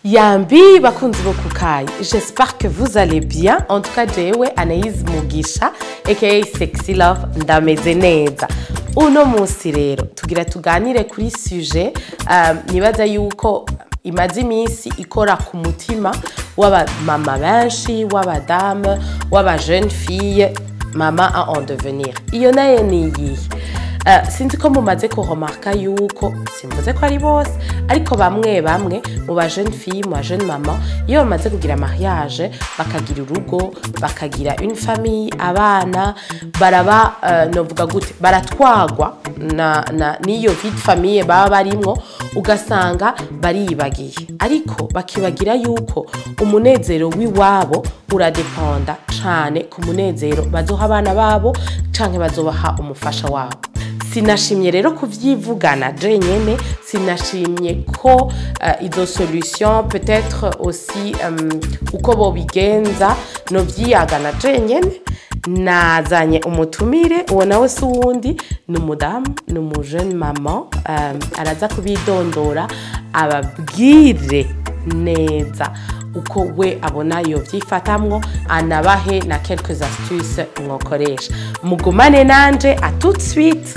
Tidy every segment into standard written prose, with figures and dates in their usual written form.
Yambi bakunzi bo kukayi, j'espère que vous allez bien. En tout cas, jewe Anaïs Mugisha aka Sexy Love ndameze neza. Uno munsi rero tugira tuganire kuri sujet nibaza yuko imaze iminsi ikora ku mutima w'abamama benshi, w'abadamu, w'aba jeune fille, mama en devenir. Iyo nayo ni iyihe? Sinzi ko mumaze kuremarka yuko, simvuze ko ari bose, ariko bamwe bamwe mu ba jeune fille, mu ba jeune mama, iyo bamaze kugira mariage, bakagira urugo, bakagira une famille, abana baraba, novuga gute, baratwagwa na n'iyo vie de famille baba barimwo, ugasanga bariyibagiye, ariko bakibagira yuko umunezero w'iwabo uradependa cane ku munezero bazoha abana babo canke bazobaha umufasha wabo. Sinashimye rero kuvyivugana jenyene, sinashimye ko izo solution, peut-être aussi uko bobigenza, novyiyagana jenyene. Nazanye umutumire, uwo nawe si uwundi, ni umudamu, ni umujeune mama, araza kubidondora, ababwire neza uko we abona yovyifatamwo, anabahe na quelques astuces mwokoresha. Mugumane nanje, à tout de suite.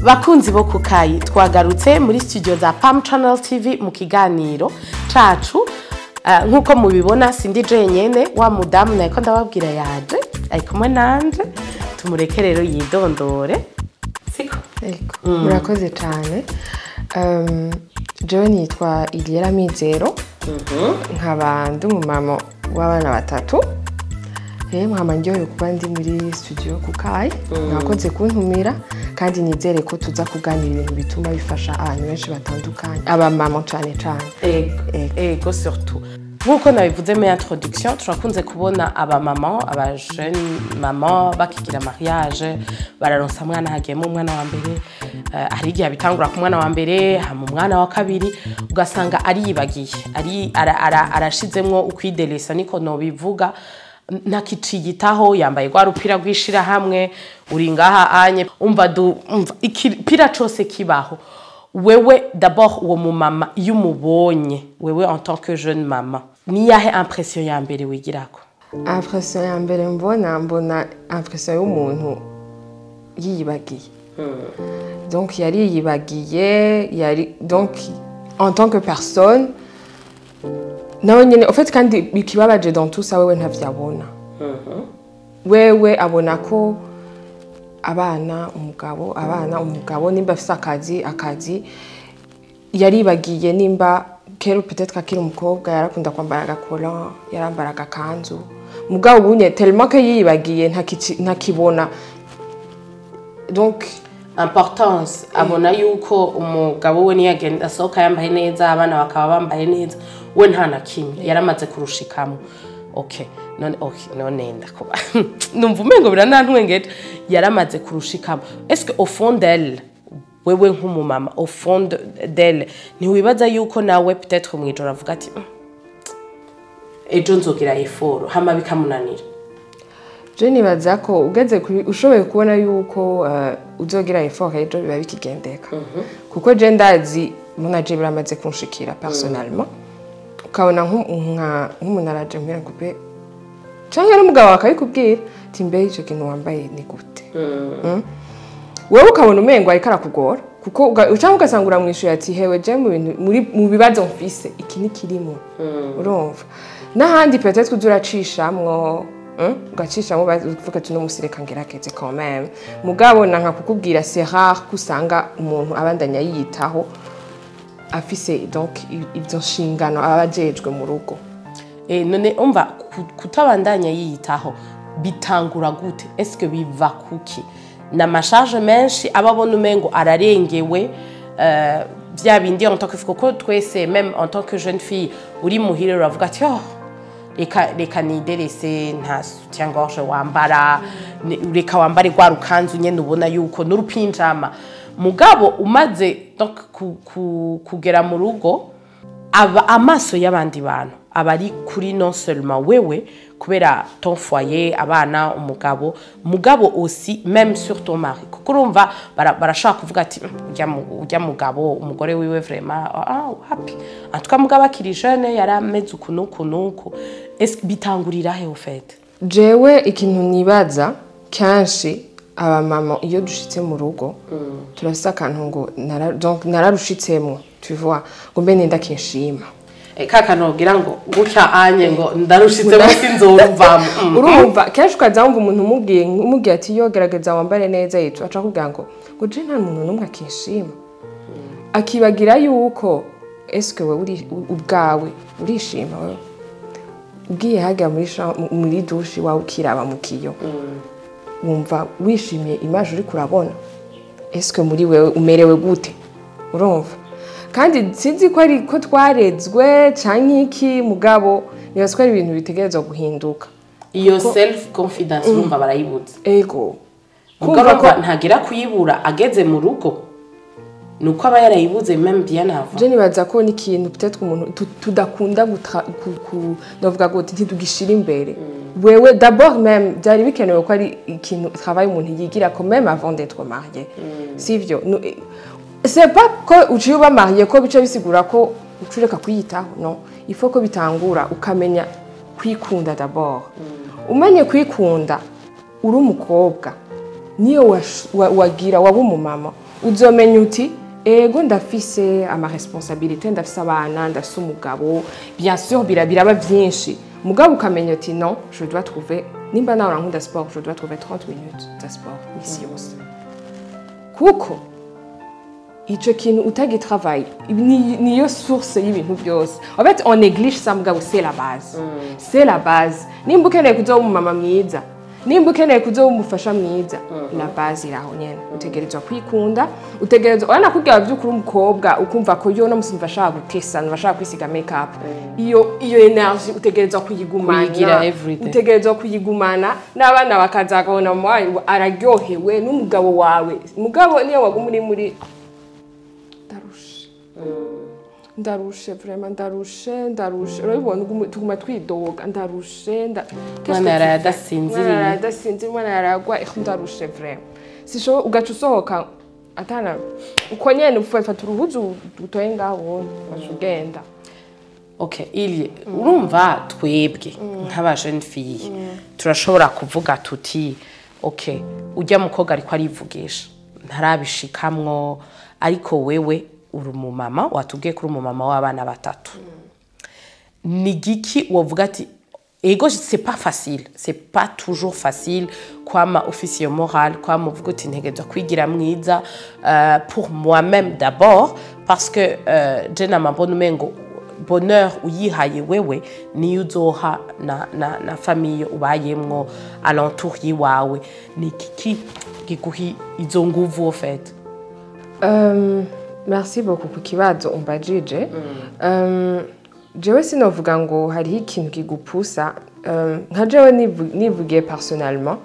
Bakunzi bo kukayi, twagarutse muri studio za Pam Channel TV mu kiganiro cacu. Nk'uko mubibona, sindi jenyene. Wa mudamu nayiko ndababwira yaje, ari kumwe nanje. Tumureke rero yidondore, siko? Ego, murakoze cyane. Jewe nitwa Iliera Mizero, nkaba ndi umumama w'abana batatu. Nkaba ndyohewe kuba ndi muri studio Kukayi. Mwakoze kuntumira, kandi nizere ko tuza kuganira ibintu bituma bifasha abantu benshi batandukanye, abamama cane cane. Ego. Ego. Ego, surtout nk'uko nabivuze muri introduction, turakunze kubona abamama, aba jeune mama bakigira mariage, bararonsa mwana, hagiyemo umwana wa mbere, hari igihe abitangura ku mwana wa mbere, hama umwana wa kabiri ugasanga ariyibagiye, ari arashizemwo ukwidelesa, niko nobivuga, ntakiciyitaho, yambaye rwa rupira rw'ishirahamwe uri ngaha anye, umva umva ikipira cose kibaho. Wewe d'abord, uwo mumama iyo umubonye, wewe en tant que jeune mama, niyahe impression ya mbere wigirako? Impression ya mbere mbona impression y'umuntu yiyibagiye. Donc yari yiyibagiye, yari donc en tant que personne nawe nyene en fait. Kandi ikibabaje dans tout ça, wewe ntavyabona. Wewe abona ko abana, umugabo, abana, umugabo, nimba afise akazi. Yaribagiye nimba kera, peut-être akiri umukobwa, yarakunda kwambara agakola, yarambara agakanzu. Mugabo ubunye, tellement que yiyibagiye, ntakibona donc importance. Abona yuko umugabo we niyagenda asohoka yambaye neza, abana bakaba bambaye neza, we nta na kimwe, yaramaze kurushikamo. Okay, none, okay, none ndakuba numva umengo biranantwengeje. Yaramaze kurushikamo. Est-ce que au fond d'elle, wewe nk'umumama, au fond d'elle, ntiwibaza yuko nawe peut-être mw'ijoro avuga ati: Ejo nzogira effort," hama bikamunanira? Je nibaza ko ugeze kuri ushoboye kubona yuko uzogira effort ejo, biba bikigendeka, kuko je ndazi munaje biramaze kunshikira personnellement, ukabona nk'umuntu araje mbwira ngo be, canke n'umugabo akabikubwira ati: "Mbe ico kintu wambaye ni gute?" Wewe ukabona umengo ariko arakugora, kuko canke ugasanga uramwishuye ati: "Hewe, je mu bintu muri mu bibazo mfise, iki ni kirimo." Urumva n'ahandi peut-être uza uracishamwo, ugacishamwo, uvuga ati: "Uno musi reka ngerageze quand même." Mugabo nanka kukubwira, c'est rare ko usanga umuntu abandanya yiyitaho afise donc izo nshingano aba ajejwe mu rugo. None umva, kutabandanya yiyitaho bitangura gute? Est-ce que biva kuki? Na ama charges menshi aba abona, umengo ararengewe, vya bindi en tant que, kuko twese, même en tant que jeune fille, uri muhira uravuga ati: "Oh, reka reka niderese." Nta soutien gorge wambara, reka wambare rwa rukanzu nyene ubona yuko n'urupinjama. Mugabo umaze donc kugera mu rugo, aba amaso y'abandi bantu. Aba ari kuri non seulement wewe, kubera ton foyer, abana, umugabo, mugabo aussi même sur ton mari, kuko urumva barashobora kuvuga ati: Ujya mugabo, umugore wiwe vraiment, ah, wapi, en tout cas mugabo akiri jeune yari ameze uku n'uku n'uku." Est-ce bitangurira he au fait? Jewe ikintu nibaza, kenshi abamama iyo dushitse mu rugo turafise akantu ngo donc nararushitsemo, tu vois, ngo mbe nenda kinshima. Ka kantu wogira ngo gutya anye ngo ndarushitsemo, sinzoruvamo. Urumva kenshi ukaza wumva umuntu umubwiye ati: "Yo, gerageza wambare neza," yitwa aca akubwira ngo je nta muntu n'umwe akinshima, akibagira yuko eske wewe uri ubwawe urishima? Wewe ugiye hajya muri douche wawe, ukiraba mu kiyo, wumva wishimiye image uriko urabona? Eske muri wewe umerewe gute? Urumva, kandi sinzi ko ari ko twarezwe canke iki, mugabo nibaza ko ari ibintu bitegerezwa guhinduka. Iyo self confidence urumva barayibuze. Ego. Mugabo Kumva ko ntagira kuyibura ageze mu rugo, nuko aba yarayibuze même bien avant. Je nibaza ko ni ikintu peut-être umuntu tudakunda novuga gute, ntitugishira imbere. Wewe d'abord même byari bikenewe ko ari ikintu travail umuntu yigira ko même avant d'être marié, sivyo? C'est pas ko uciye uba marié ko bice bisigura ko ucureka kwiyitaho. Non, il faut ko bitangura ukamenya kwikunda d'abord. Umenye kwikunda uri umukobwa, niyo wagira waba umumama, uzomenya uti: "Ego, ndafise ama responsabilité, ndafise abana, ndafise umugabo." Bien sûr biraba vyinshi, mugabo ukamenya uti: "Non, je dois trouver, nimba nawe urankunda sport, je dois trouver 30 minutes za sport misi yose." Kuko ico kintu utagitravaille, niyo source y'ibintu byose. En fait, on néglige ça, mugabo c'est la base, c'est la base. Nimba ukeneye kuzoba umumama mwiza, nimba ukeneye kuzoba umufasha mwiza, la base iraho nyene. Utegerezwa kwikunda, utegerezwa urabona kubwira by'ukuri umukobwa, ukumva ko yo no musi numva ashaka gutesa, numva ashaka kwisiga make up, iyo energy utegerezwa kuyigumana. Kuyigira everyday. Utegerezwa kuyigumana, n'abana bakaza bakabona mama wanyu araryohewe n'umugabo wawe. Mugabo niyo waguma uri muri "Ndarushe, ndarushe, vraiment ndarushe, ndarushe," urabibona, tuguma twidoga: "Ndarushe, nda." Umwana yaraye adasinziriye. Umwana yaraye adasinziriye, umwana yaraye agwa, ndarushe vraiment, sishoboye. Ugaca usohoka atana uko nyene, ufata uruhuzu utoye ngaho, ugaca ugenda. Okay, ili urumva twebwe nk'aba jeune fille turashobora kuvuga tuti: "Okay, ujya mukobwa ariko arivugisha, ntarabishikamwo." Ariko wewe uri umumama, watubwiye ko uri umumama w'abana batatu. Ni giki wovuga ati: "Ego, c'est pas facile, c'est pas toujours facile kwama ufise iyo morale, kwama uvuga uti ntegerezwa kwigira mwiza pour moi-même d'abord," parce que je nama mbona umengo bonheur uyihaye wewe niyo uzoha na famille ubayemwo alentour yiwawe. Ni kiki giguha izo nguvu au fait? Merci beaucoup ku kibazo umbajije. Jewe sinovuga ngo hariho ikintu kigupusa. Nka jewe nivugiye personnellement,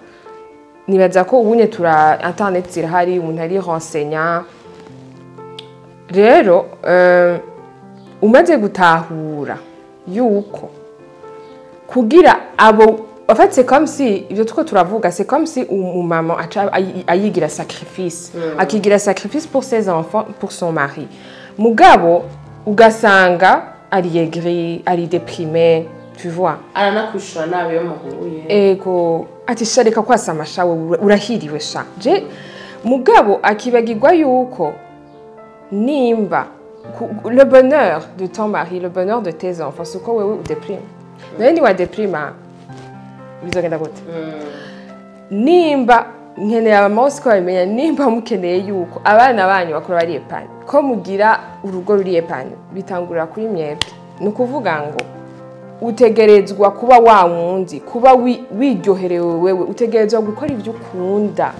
nibaza ko ubunye tura internet zirahari, umuntu ari renseignant. Rero umaze gutahura yuko kugira abo, en fait, c'est comme si ibyo tuko turavuga, c'est comme si umumama aca ayigira sacrifice, akigira sacrifice pour ses enfants, pour son mari, mugabo ugasanga ari aigri, ari déprimé, tu vois. Aranakwishura nabi iyo muhuye. Ego, ati: "Sha, reka kwasama sha, wewe urahiriwe sha." Je mugabo akibagirwa yuko nimba le bonheur de ton mari, le bonheur de tes enfants, c'est uko wewe udéprime. Nawe niwadéprima bizogenda gute? Nimba nkeneye abamama ko babimenya, nimba mukeneye yuko abana banyu bakura bari épanouis, ko mugira urugo ruri épanoui, bitangurira kuri mwebwe. Ni ukuvuga ngo utegerezwa kuba wa wundi, kuba wiryoherewe wewe, utegerezwa gukora ibyo ukunda.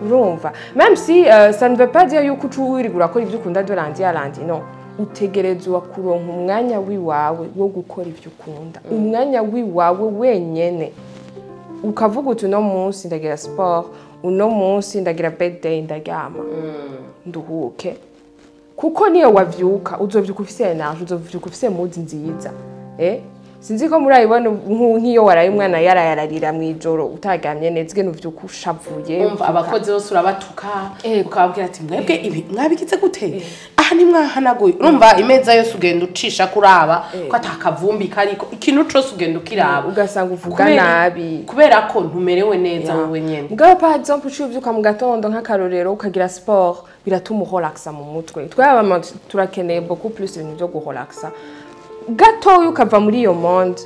Urumva, même si ça ne veut pas dire yuko uca wirirwa urakora ibyo ukunda de lundi à lundi, non. Utegerezwa kuronka umwanya wiwawe wo gukora ibyo ukunda, umwanya wiwawe wenyene, ukavuga uti: "Uno munsi ndagira sport, uno munsi ndagira bed day, ndaryama nduhuke." Kuko niyo wavyuka, uzovyuka ufise energy, uzovyuka ufise mood nziza. Sinzi ko murayibona, nk'iyo waraye umwana yarayararira mw'ijoro, utaryamye neza, igene uvyuka ushavuye. Umva, abakozi bose urabatuka, Ego. ukababwira ati: "Mwebwe ibi mwabigize gute? Aha ntimwahanaguye?" Urumva, imeza yose ugenda ucisha kuraba ko atakavumbi kariko, ikintu cose ugenda ukiraba. Ugasanga uvuga nabi. Kubera ko ntumerewe neza wowe nyene. Mugabo par exemple uciye uvyuka mu gatondo, nk'akarorero, ukagira sport, biratuma urelaxa mu mutwe. Twe abamama turakeneye beaucoup plus ibintu byo kurelaxa gatoya, ukava muri iyo monde.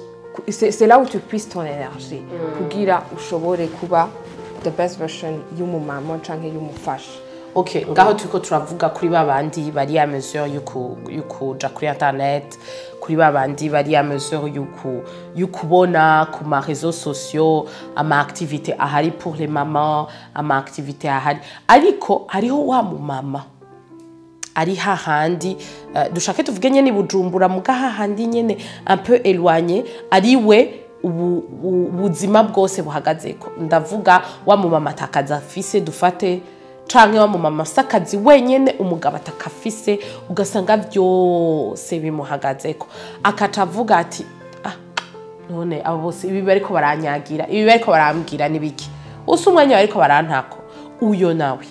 C'est là où tu puisses ton énergie kugira ushobore kuba the best version y'umumama canke y'umufasha. Okay, ngaho turiko turavuga kuri ba bandi bari à mesure y'ukuja kuri internet, kuri ba bandi bari à mesure y'ukubona ku ma réseaux sociaux ama activité ahari pour les mamans, ama activité ahari. Ariko hariho wa mumama ari hahandi, dushake tuvuge nyene i Bujumbura, muga hahandi nyene un peu éloigné, ari we ubuzima bwose buhagazeko. Ndavuga wa mumama atakazi afise, dufate, canke wa mumama afise akazi wenyene, umugabo atakafise, ugasanga vyose bimuhagazeko, akaca avuga ati: "Ah, none abo bose ibi bariko baranyagira, ibi bariko barambwira nibiki? Usi umwanya bariko barantako?" Uyo nawe?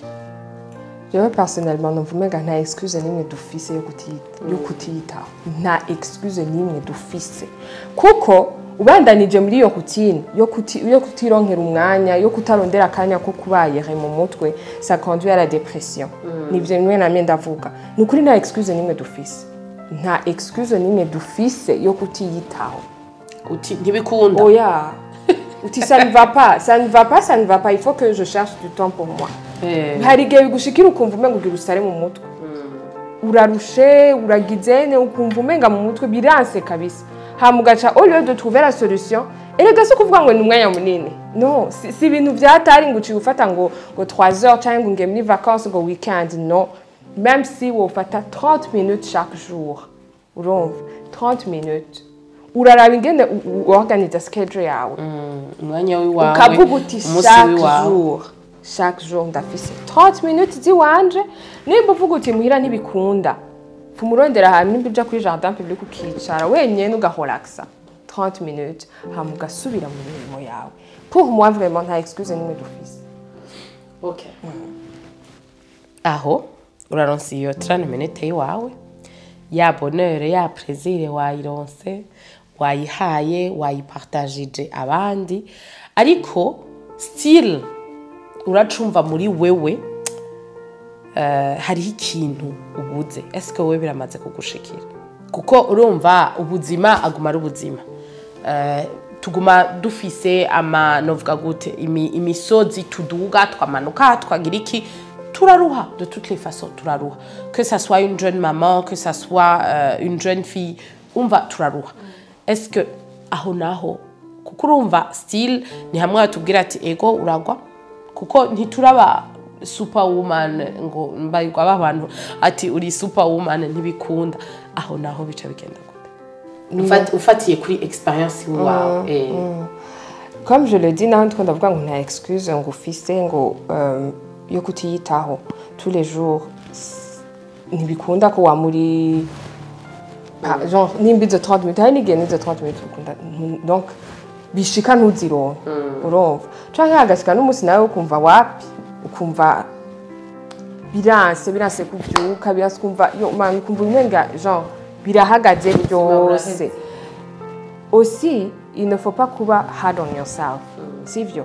Jewe personnellement numva umenga nta excuse n'imwe dufise yo kutiyitaho. Nta excuse n'imwe dufise, kuko ubandanije muri iyo routine yo kutironkera umwanya, yo kutarondera akanya ko kubayere mu mutwe, ça conduit à la dépression. Nivyo bimwe namye ndavuga. Ni ukuri, nta excuse n'imwe dufise, nta excuse n'imwe dufise yo kutiyitaho. Uti ntibikunda. Oya, uti ça ne va pas, ça ne va pas, ça ne va pas, il faut que je cherche du temps pour moi. Hari igihe bigushikira ukumva umenga ugira usare mu mutwe, urarushe, uragizene, ukumva umenga mu mutwe biranse kabisa. Hama ugaca, au lieu de trouver la solution, erega si ukuvuga ngo ni umwanya munini, no si ibintu vyatari ngo uciye ufata ngo 3 heures canke ngo ngiye muri vacances, ngo weekend. No, même si wofata 30 minutes chaque jour, urumva, 30 minutes, uraraba ingene uorganiza schedule yawe. Umwanya w'iwawe. Ukavuga uti Umunsi chaque w'iwawe. jour, chaque jour ndafise 30 minutes ziwanje. Nimba uvuga uti muhira ntibikunda, fumurondera ahantu, nimba uja kuri jardin public, ukicara wenyene, ugarelaxa 30 minutes, hama ugasubira mu mirimo yawe. Pour moi, vraiment, nta excuse nimwe dufise. Okay. Aho uraronse iyo 30 minutes yiwawe ya bonheur, ya plaisir, wayironse, wayihaye, wayipartagije abandi, ariko still uracumva muri wewe hariho ikintu ubuze. Eske wowe biramaze kugushikira? Kuko urumva, ubuzima aguma ari ubuzima. Tuguma dufise ama, novuga gute, imisozi tuduga, twamanuka, twagira iki, turaruha. De toutes les façons turaruha, que ça soit une jeune maman, que ça soit une jeune fille, umva, turaruha. Est-ce que aho naho, kuko urumva still ni hamwe batubwira ati ego uragwa, kuko ntituraba superwoman, ngo mbarirwa abantu ati uri superwoman, ntibikunda. Aho naho bica bigenda gute? Ufatiye kuri experience wawe? Comme je le dis, naho ndiko ndavuga ngo nta excuse ngo ufise ngo yo kutiyitaho tous les jours, ntibikunda ko wa muri genre nimba izo 30 minutes, hari n'igihe n'izo 30 minutes ukunda donc bishika ntuzironke, urumva, canke hagashika n'umunsi nawe ukumva wapi, ukumva biranse, biranse kuvyuka, biranse, kumva yo man, ukumva umenga genre birahagaze byose. Aussi, il ne faut pas kuba hard on yourself, sivyo?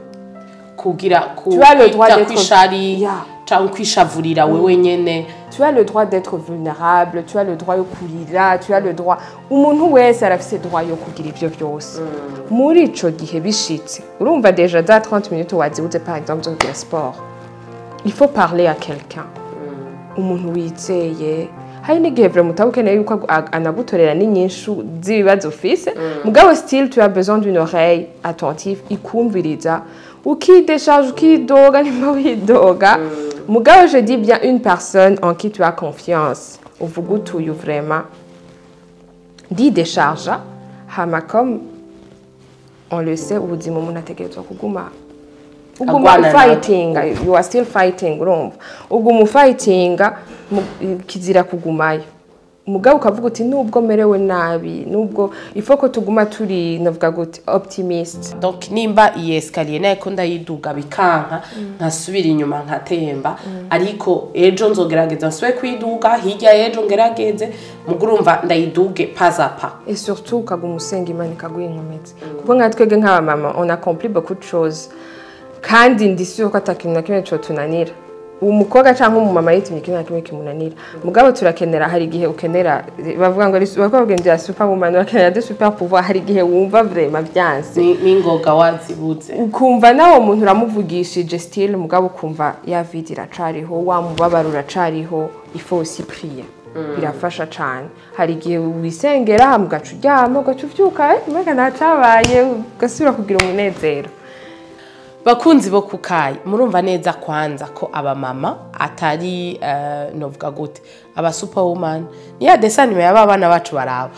Kugira ku Tu as le droit kwita d'être- kwishari canke kwishavurira wewe nyene. Tu as le droit d'être vulnérable, tu as le droit yo kurira, tu as le droit. Umuntu wese arafise droit yo kugira ivyo vyose. Muri ico gihe bishitse, urumva déjà za 30 minutes wazibuze, par exemple zo kugira sport, il faut parler à quelqu'un, umuntu wizeye. Hari n'igihe vraiment utaba ukeneye yuko anagutorera n'inyishu z'ibibazo ufise, mugabo still tu as besoin d'une oreille attentive ikumviriza, ukidécharge, ukidoga nimba widoga. Mugabo je dis bien une personne en qui tu as confiance, uvuga uti uyu vraiment ndidécharge. Hama comme on le sait, ubuzima umuntu ategerezwa kuguma uguma Agwana nabwo. fighting, you are still fighting. Urumva, uguma ufightinga, kizira kugumayo. Mugabo ukavuga uti nubwo merewe nabi, nubwo il faut ko tuguma turi, navuga gute, optimiste. Donc nimba iyi escalier nayiko ndayiduga bikanka, nkasubira inyuma nkatemba, ariko ejo nzogerageza nsubire kuyiduga, hirya y'ejo ngerageze, mugo urumva ndayiduge pas à pas. Et surtout ukaguma usenga, Imana ikaguha inkomezi, kuko nka twebwe nk'abamama on accomplit beaucoup de choses, kandi ndi sûre ko atakintu na kimwe cotunanira. Umukobwa cyangwa umumama yitumye ikintu na kimwe kimunanira. Mugabo turakenera, hari igihe ukenera, bavuga ngo bavuga ngo ya superwoman, urakenera de super pouvoir. Hari igihe wumva vraiment byanse, N'ingoga wazibuze, ukumva nawe muntu uramuvugishije still, mugabo ukumva ya vide iracariho, wa mubabaro uracariho. Il faut aussi prier, birafasha cane. Hari igihe wisengera, mugaca uryama, ugaca uvyuka, umenga ntacabaye, ugasubira kugira umunezero. Bakunzi bo kukayi, murumva neza kwanza ko abamama atari novuga gute, aba superwoman, ni ya dessin animé y'aba bana bacu baraba,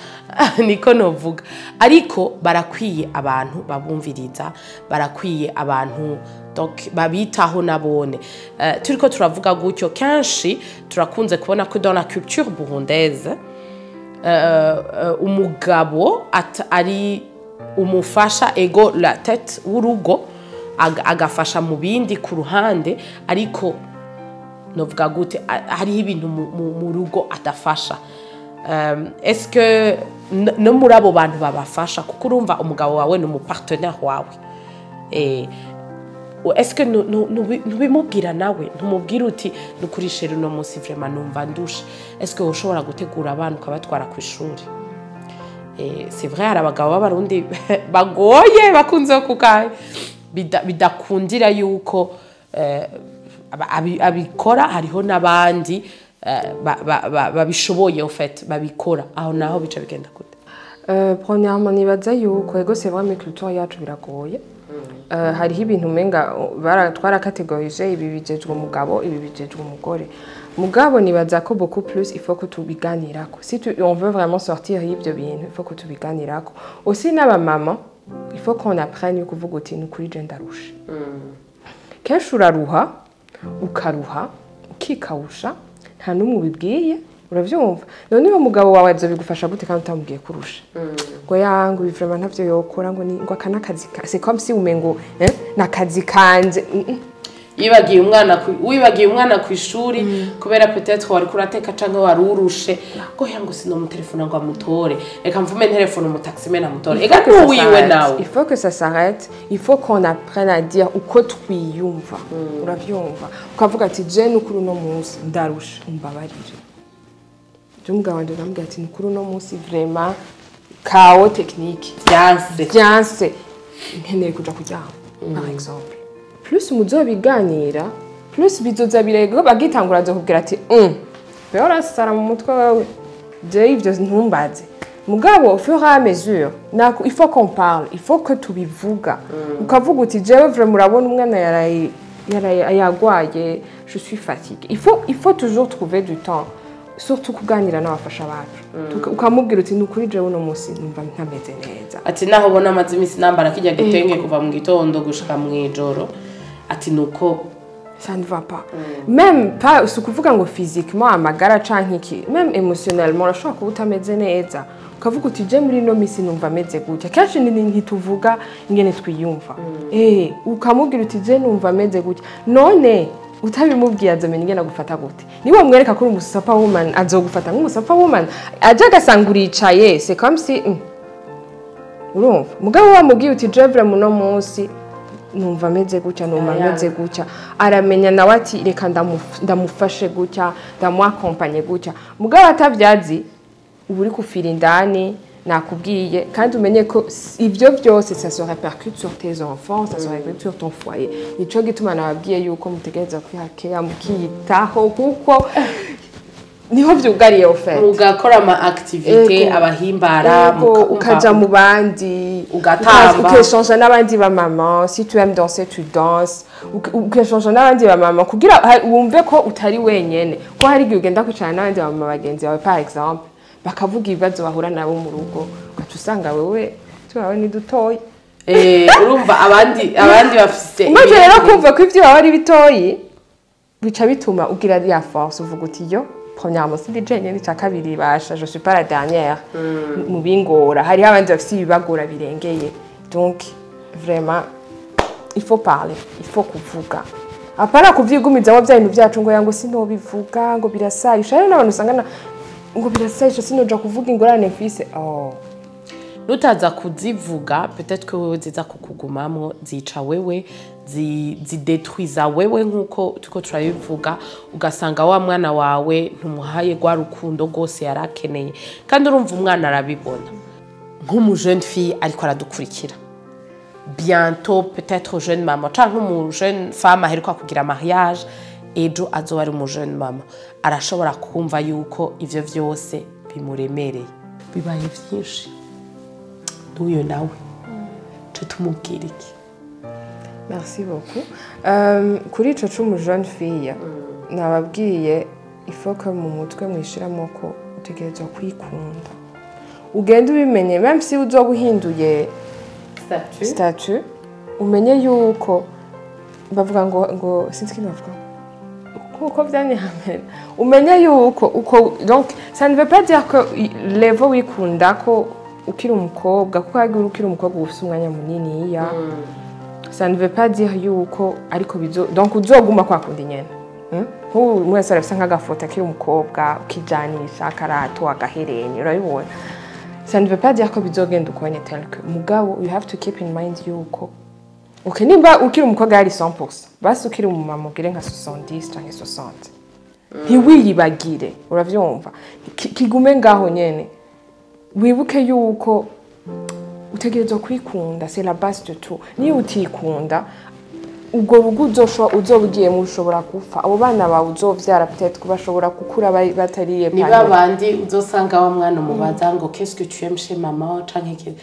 niko novuga, ariko barakwiye abantu babumviriza, barakwiye abantu donc babitaho nabone. Turiko turavuga gutyo, kenshi turakunze kubona ko dans la culture burundaise umugabo ari umufasha, ego la tête w'urugo, agafasha mu bindi ku ruhande, ariko novuga gute, hariho ibintu mu rugo adafasha. Est-ce que no muri abo bantu babafasha, kuko urumva umugabo wawe ni umupartenaire wawe, est-ce que ntubimubwira nawe, ntumubwira uti nukuri chéri, uno munsi vraiment numva ndushe, est-ce que ushobora gutegura abana ukabatwara ku ishuri? C'est vrai, hari abagabo b'Abarundi bagoye bakunze kukaye bidakundira yuko abikora. Hariho n'abandi babishoboye, en fait babikora. Aho naho bica bigenda gute? Premièrement, nibaza yuko ego, c'est vrai, muri culture yacu biragoye. Hariho ibintu umenga twarakategorije, ibi bijejwe umugabo, ibi bijejwe umugore. Mugabo nibaza ko beaucoup plus il faut que tubiganirako. Si on veut vraiment sortir y'ivyo bintu, il faut que tubiganirako. Aussi n'abamama, il faut qu'on apprenne kuvuga uti ni ukuri je ndarusha. Kenshi uraruha, ukaruha ukikawusha, nta n'umwe ubibwiye, uravyumva? None uwo mugabo wawe azobigufasha gute kandi utamubwiye kurusha? Ngo ya, ngo ibi vraiment ntavyo yokora, ngo ni ngo aka n'akazi ka, c'est comme si umengo nakazi kanje. Wibagiye umwana ku ishuri kubera peut-être wari kurateka canke wari urushe, ngo ya, ngo sinomutelefona ngo amutore, reka mvume telefone umutaximene amutore. Ega ntuwiwe nawe. Il faut que ça s'arrête, il faut qu'on apprenne à dire uko twiyumva. Uravyumva, ukavuga ati je nukuri uno munsi ndarusha, umbabarire. Je umugabo wanje ndamubwira ati nukuri uno munsi vraiment chaos technique, vyanse, vyanse, nkeneye kuja kuryama, par exemple. Plus muzobiganira, plus bizoza birego, bagitangura azokubwira ati beho urasara mu mutwe wawe, je ivyo ntumbaze. Mugabo au fur et à mesure nako il faut qu'on parle, il faut que tubivuga, ukavuga uti jewe vraiment urabona umwana yaraye yaraye yagwaye, je suis fatiguée. Il faut toujours trouver du temps, surtout kuganira n'abafasha bacu. Ukamubwira uti ni ukuri jewe uno munsi numva ntameze neza. Ati naho ubona amaze iminsi nambara kijya gitenge kuva mu gitondo gushika mu ijoro, ati nuko Ça ne va pas. Même pas si ukuvuga ngo physiquement amagara canke iki, même émotionnellement urashobora kuba utameze neza, ukavuga uti je muri ino misi numva ameze gutya. Kenshi ntituvuga ingene twiyumva. Ukamubwira uti je numva ameze gutya. None utabimubwiye azomenya ingene agufata gute? Niba mwereka ko uri umusuperwoman, azogufata nk'umusuperwoman. Aje agasanga uricaye, c'est comme si urumva. Mugabo wamubwiye uti je vraiment uno munsi numva ameze gutya, numva ameze gutya, aramenya nawe ati reka ndamufashe gutya, ndamuakompanye gutya. Mugabo atavyazi, uba uri kufira indani. Nakubwiye, kandi umenye ko ivyo byose ça se répercute sur tes enfants, ça se répercute sur ton foyer. Nico gituma nababwiye yuko mutegereza kwihakeya, mukiyitaho, kuko niho vyugariye au fait. Mugakora ama activité abahimbara. Ego, ukaja mu bandi, Ugatamba. Ukeshanja n'abandi ba mama. Si tu aimes danser, tu danses. Ukeshanja n'abandi ba mama kugira wumve ko utari wenyene, ko hari igihe ugenda kwicarana n'abandi ba mama bagenzi bawe, par exemple, bakavuga ibibazo bahura nabo mu rugo, ugaca usanga wewe tubawe ni dutoyi. Urumva abandi bafise Umaze rero kumva ko ivyo wawe ari bitoyi, bica bituma ugira ya force, uvuga uti yo Premièrement, sindi jenyene. Ica kabiri, basha, je suis pas la dernière mu bingora. Hariho abandi bafise ibibagora birengeye. Donc vraiment, il faut parler, il faut kuvuga, apana kuvyigumizamo bya bintu byacu ngo yango sinobivuga, ngo birasayisha. Hari n'abantu usanga ngo birasayisha, sinoja kuvuga ingorane mfise. Oh. Nutaza kuzivuga, peut-être que wewe ziza kukugumamwo, zica wewe, zidetruiza wewe, nk'uko turiko turabivuga. Ugasanga wa mwana wawe ntumuhaye rwa rukundo rwose yari akeneye, kandi urumva umwana arabibona. Nk'umu jeune fille ariko aradukurikira, bientôt peut-être jeune mama, canke umu jeune femme aheruka kugira mariage, ejo azoba ari umu jeune mama, arashobora kumva yuko ivyo vyose bimuremereye, bibaye vyinshi. N'uyo nawe co tumubwira iki? Merci beaucoup. Kuri ico c'umu jeune fille, nababwiye, il faut que mu mutwe mwishiramo ko utegerezwa kwikunda. Ugenda ubimenye, même si uzoba uhinduye statut, umenye yuko bavuga ngo sinzi ikintu bavuga nkuko vyamye hambere, umenye yuko uko. Donc ça ne veut pas dire que level wikunda ko ukiri umukobwa, kuko hagiye ukiri umukobwa uba ufise umwanya muniniya, ça ne veut pas dire yuko ariko bizo, donc uzoguma kwa kundi nyene. Nk'ubu mwese arafise nk'agafoto akiri umukobwa, ukijanisha akarato, agahereni, urabibona. Ça ne veut pas dire ko bizogenda uko nyene tel que. Mugabo you have to keep in mind yuko, okay, nimba ukiri umukobwa yari 100%, basi ukiri umumama ugire nka 70 canke 60. Ntiwiyibagire, uravyumva? Kigume ngaho nyene, wibuke yuko utegerezwa kwikunda, c'est la base de tout. Niyo utikunda, ubwo rugo uzoba ugiyemo ushobora gupfa. Abo bana bawe uzovyara peut-être bashobora gukura batariye. Ni babandi uzosanga wa mwana umubaza ngo: "Qu'est-ce que tu aimes chez maman?" canke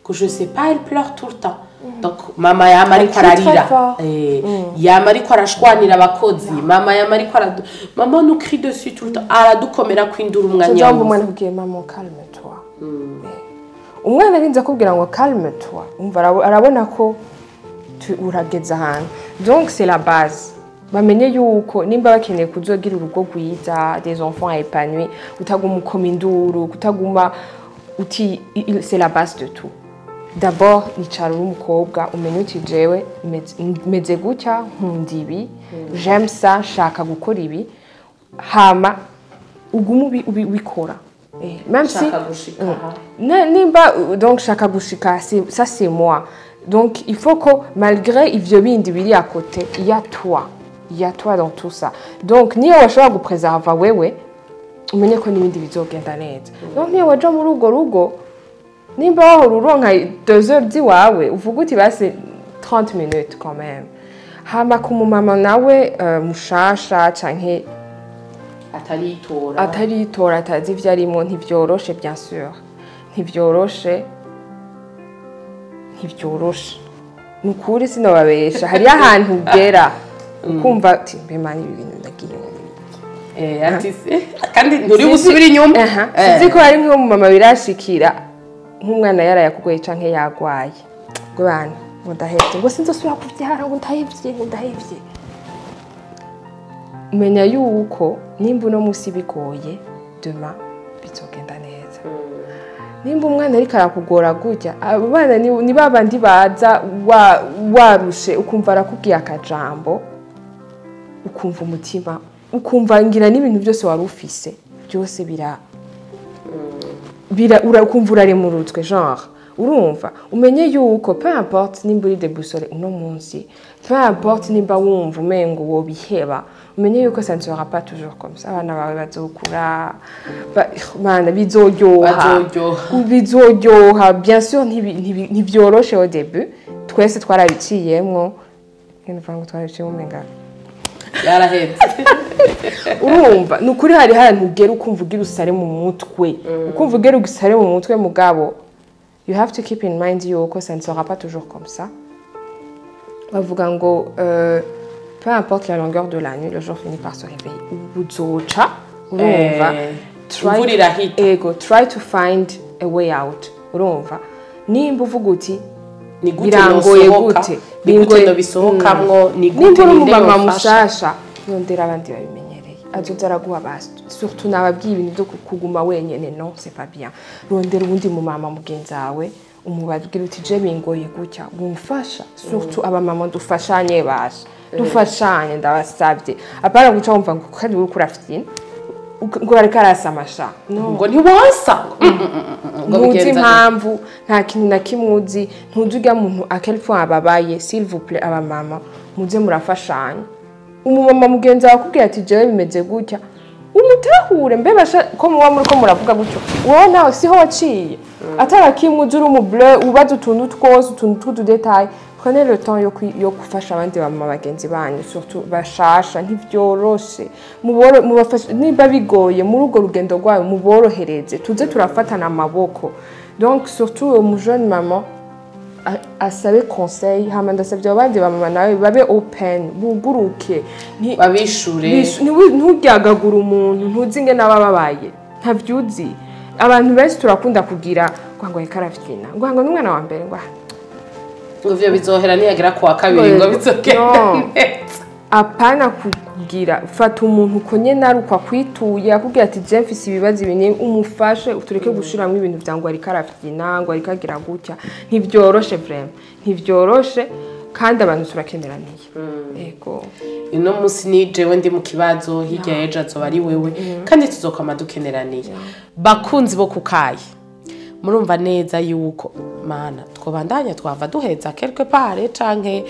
que je sais pas, elle pleure tout le temps. Donc mama yama ariko Elle crie très ararira. Fort. Yama ariko arashwanira abakozi, mama yama ariko aradu, maman nous crie dessus tout le temps, aradukomera kwindura umwanya Tuzomba wose. Umwana akubwiye: "Mama, calme toi." Umwana arinze akubwira ngo "calme toi", umva arabona ko urageze ahantu. Donc c'est la base, bamenye yuko nimba bakeneye kuzogira urugo rwiza, des enfants épanouis, kutaguma ukoma induru, kutaguma uti c'est la base de tout. D'abord icara uri umukobwa, umenye uti: "Jewe meze gutya, nkunda ibi, j'aime ça, nshaka gukora ibi." Hama ugume ubikora. Même si Shaka gushika aha. Nimba donc shaka gushika, ça c'est moi. Donc il faut que malgré ivyo bindi biri à côté, il y a toi, il y a toi dans tout ça. Donc niyo washobora gupreserva wewe, umenye ko n'ibindi bizogenda neza. Donc niyo waja muri urwo rugo, nimba wahora uronka 2 heures ziwawe, uvuga uti basi 30 minutes quand même. Hama ku mumama nawe mushasha canke ataritora, ataritora, atazi ivyo arimo, ntivyoroshe, bien sûr ntivyoroshe, ntivyoroshe, ni ukuri sinobabesha. Hariyo ahantu ugera ukumva ati: "Mbe mani, ibi bintu ndagiye mu biki?" Ati se kandi nturi busubire inyuma. Aha, sinzi ko hari nk'umumama birashikira, nk'umwana yarayakugoye canke yagwaye, ngo bana, ngo ndahevye, ngo sinzosubira kuvyara, ngo ndahevye, ngo ndahevye. Menya yuko nimba uno musi bigoye, demain bizogenda neza. Nimba umwana ariko arakugora gutya, abo bana ni babandi baza warushe, ukumva arakubwiye akajambo, ukumva umutima, ukumva ngira n'ibintu byose wari ufise byose bira ukumva uraremurutswe genre. Urumva, umenye yuko peu importe nimba uri déboussolé uno munsi, peu importe nimba wumva umengo wobiheba, umenye yuko ça ne sera pas toujours comme ça. Abana bawe bazokura, bana bizoryoha. Bazoryoha. Bizoryoha, bien sûr. Ntibyoroshe au début, twese twarabiciyemwo. Ngenda ngo twarabiciyemwo, umenga yarahetse. Urumva, ni ukuri, hari ahantu ugera ukumva ugira usare mu mutwe, ukumva ugira usare mu mutwe. Mugabo you have to keep in mind yuko ça ne sera pas toujours comme ça. Bavuga ngo peu importe la longueur de la nuit, le jour finit par se réveiller. Uzoca, urumva, imvura irahita. Ego, try to find a way out. Urumva, nimba uvuga uti ni gute birangoye nosohoka, gute, ni gute Bingoye- nobisohokamwo, ni nimba gute, uri ninde umumama yofasha? mushasha, yondera abandi babimenyereye. Azoza araguha basi. Surtout nababwiye ibintu byo kuguma wenyene, non, c'est pas bien. Rondera uwundi mu mama mugenzi wawe, umubabwira uti: "Je bingoye gutya, wumfasha?" Surtout abamama, dufashanye basha, dufashanye, ndabasabye. Apana guca wumva ngo kandi uriko urafyina, ngo ariko arasamasha, no. Ngo ntiwonsa ngo Ntuzi bigenza gute? Impamvu nta kintu na kimwe uzi, ntuzi urya muntu à quel point ababaye. S'il vous plaît, abamama, muze murafashanya. Umumama mugenzi wawe akubwira ati: "Jewe bimeze gutya," umutahure. Mbe basha, ko muba muri ko muravuga gutyo, wowe nawe siho waciye? Atara kimwe uzi, uri umu bleu, ubaza utuntu twose, utuntu tw'utu détails. Prenez le temps yo gufasha abandi bamama bagenzi banyu, surtout bashasha. Ntivyoroshe. Mubafashe niba bigoye muri urwo rugendo rwayo, muborohereze, tuze turafatana amaboko. Donc surtout umu jeune maman asabe conseil. Hama ndasabye abandi bamama nawe babe open, buguruke. Babishure. Nturyagagure umuntu, ntuzi ingene aba ababaye, ntavyuzi. Abantu benshi turakunda kugira ngo ariko aravyina, ngo n'umwana wa mbere, ngo ah, Ngo ivyo bizohera niyagera kuwa kabiri, ngo bizogenda No. neza. Apana kugira, fata umuntu uko nyene ari uko akwituye, akubwira ati: "Je mfise ibibazo ibi," ni umufashe. Tureke gushiramwo ibintu vya ngo ariko aravyina, ngo ariko agira gutya. Ntivyoroshe, vraiment ntivyoroshe, kandi abantu turakeneraniye, ego. Uno munsi ni jewe ndi mu kibazo, hirya y'ejo azoba ari wewe, kandi tuzokwama dukeneraniye. Bakunzi bo kukayi, murumva neza yuko mana twobandanya, twava duheza quelque part, canke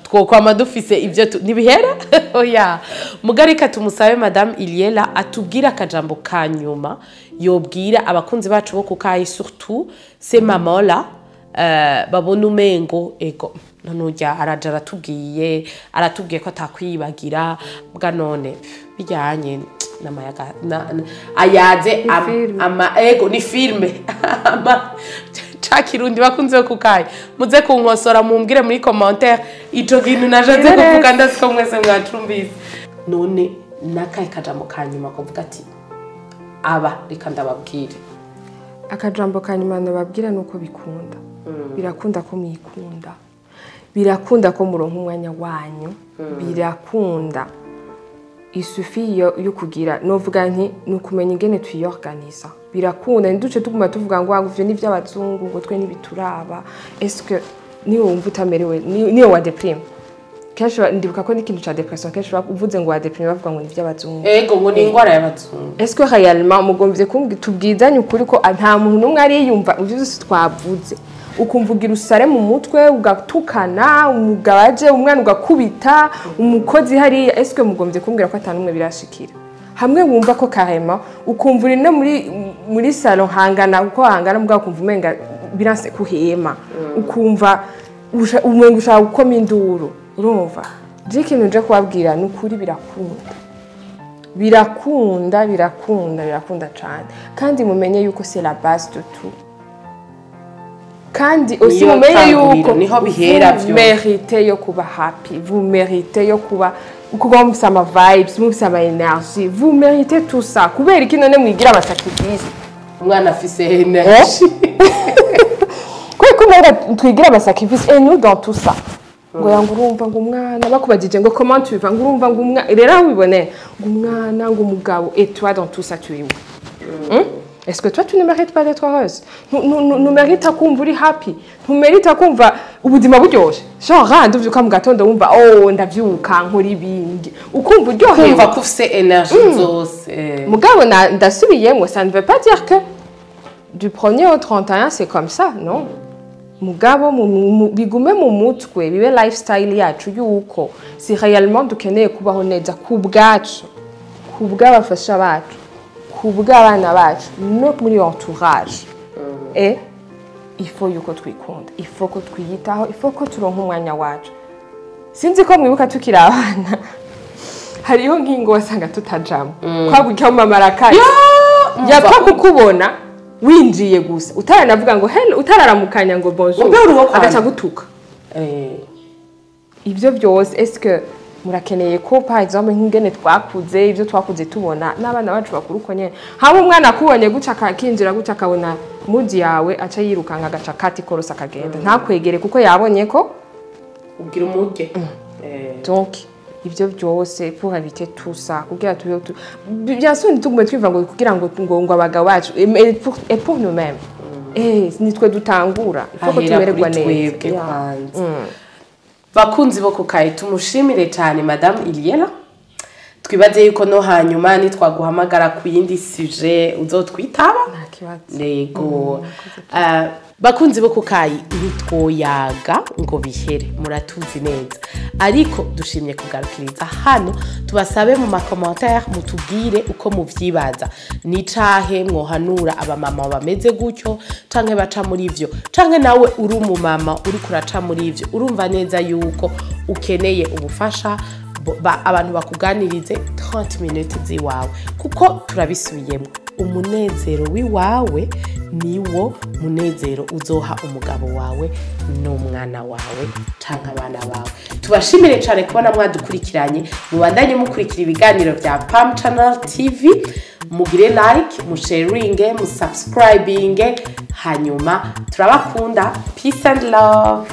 twokwama dufise ibyo ntibihera. Oya, mugarika tumusabe Madame Iliela atubwire akajambo ka nyuma yobwira abakunzi bacu bo kukayi, surtout ces mamans là babona umengo ego none urya araja aratubwiye ko atakwibagira bwa none bijyanye n'amayaga ayaze Film. Ama ego ni film ama ca Kirundi. Bakunze bo kukayi, muze kunkosora, mumbwire muri commentaire ico kintu nashatse kuvuga. Ndazi ko mwese mwacumbise. None nakahe kajambo ka nyuma kuvuga ati: "Aba reka ndababwire"? Akajambo ka nyuma nababwira ni uko bikunda, birakunda ko mwikunda, birakunda ko muronka umwanya wanyu, birakunda. Il suffit yo kugira, novuga nti ni ukumenya ingene twiyorganiza. Birakunda, ntiduce tuguma tuvuga ngo: "Ah, ivyo ni ivy'abazungu," ngo twe ntibituraba. Est-ce que niyo wumva utamerewe, niyo wa déprime kenshi, ndibuka ko n'ikintu ca dépression kenshi uvuze ngo wa déprime, bavuga ngo ni ivy'abazungu. Ego, ngo ni ingwara y'abazungu. Est-ce que réellement mugomvye kumbwi tubwizanye ukuri ko nta muntu n'umwe ariyumva ivyo vyose twavuze, ukumva ugira usare mu mutwe, ugatukana umugabo aje, umwana ugakubita, umukozi hariya? Est-ce que mugomvye kumbwira ko ata n'umwe birashikira hamwe wumva ko carrément ukumva uri no muri salon hangana uko hangana, mugabo ukumva umenga biranse kuhema, ukumva umenga ushaka gukoma induru? Urumva, je ikintu nje kubabwira ni ukuri: birakunda, birakunda, birakunda, birakunda cyane. Kandi mumenye yuko c'est la base de tout. Kandi aussi Niyo mumenye tanguriro, yuko niho bihera vous vyose. méritez yo kuba happy, vous méritez yo kuba mufise ama vibes, mufise ama énergie. Vous méritez tout ça. Kubera iki none mwigira aba sacrifice? Umwana afise énergie. Kubera ko umenga twigira aba sacrifice? Et nous dans tout ça, ngo yanga, urumva ngo umwana, bakubajije ngo: "Comment tu vas?" Ngo: "Urumva," ngo "umwana rero aho ubibone," ngo "umwana," ngo "umugabo." Et toi, dans tout ça, tu es où, hein? Est-ce que toi, tu ne mérites pas d'être heureuse? Ntumerita kumva uri happy? Ntumerita kumva ubuzima buryoshe? Genre nduvyuka mu gatondo wumva: "Oh, ndavyuka nkora ibindi," ukumva uryohewe. Kumva ko ufise énergie zose. Mugabo ndasubiyemwo, ça ne veut pas dire que du 1er au 31 c'est comme ça, non. Mugabo bigume mu mutwe, bibe lifestyle yacu yuko si réellement dukeneye kubaho neza ku bwacu, ku bw'abafasha bacu, ku bw'abana bacu, no muri entourage. Et il faut yuko twikunda, il faut ko twiyitaho, il faut ko turonka umwanya wacu. Sinzi ko mwibuka tukiri abana, hariho nk'ingo wasanga tutajamo kwagurya mama arakaye, yapfa kukubona winjiye gusa, utaranavuga ngo hello, utararamukanya ngo bonjour, Mbe uri uwo kwa agaca gutuka. Ibyo byose, est-ce que murakeneye ko, par exemple, nk'ingene twakuze, ibyo twakuze tubona n'abana bacu bakuru uko nyene, haba umwana akubonye gutya, akakinjira gutya, akabona mood yawe, aca yirukanga, agaca kati korosa, akagenda, ntakwegere kuko yabonye ko Ubwira umurye. Donc Ivyo byose pour éviter tout ça, kugira tube bien sûr ntitugume twiva ngo kugira ngo abagabo bacu et pour nous-mêmes, nitwe dutangura, il faut ko Hahera tumererwa kuri neza. twebwe kwanza. Bakunzi bo kukaye, tumushimire cyane Madame Iliela. Twibaze yuko no hanyuma nitwaguhamagara ku yindi sujet uzotwitaba. Nta kibazo. Yego. Bakunzi bo kukayi, ntitwoyaga ngo bihere, muratuzi neza, ariko dushimye kugarukiriza hano. Tubasabe mu ma commentaires mutubwire uko muvyibaza, ni cahe mwohanura abamama bameze gutyo canke baca muri ivyo, canke nawe uri umumama uriko uraca muri ivyo, urumva neza yuko ukeneye ubufasha, abantu bakuganirize 30 minutes ziwawe, kuko turabisubiyemo, umunezero w'iwawe niwo munezero uzoha umugabo wawe n'umwana wawe canke abana bawe. Tubashimire cyane kubona mwadukurikiranye. Mubandanye mukurikira ibiganiro bya Pam Channel TV, mugire like, musharinge, musubscribinge, hanyuma turabakunda. Peace and love.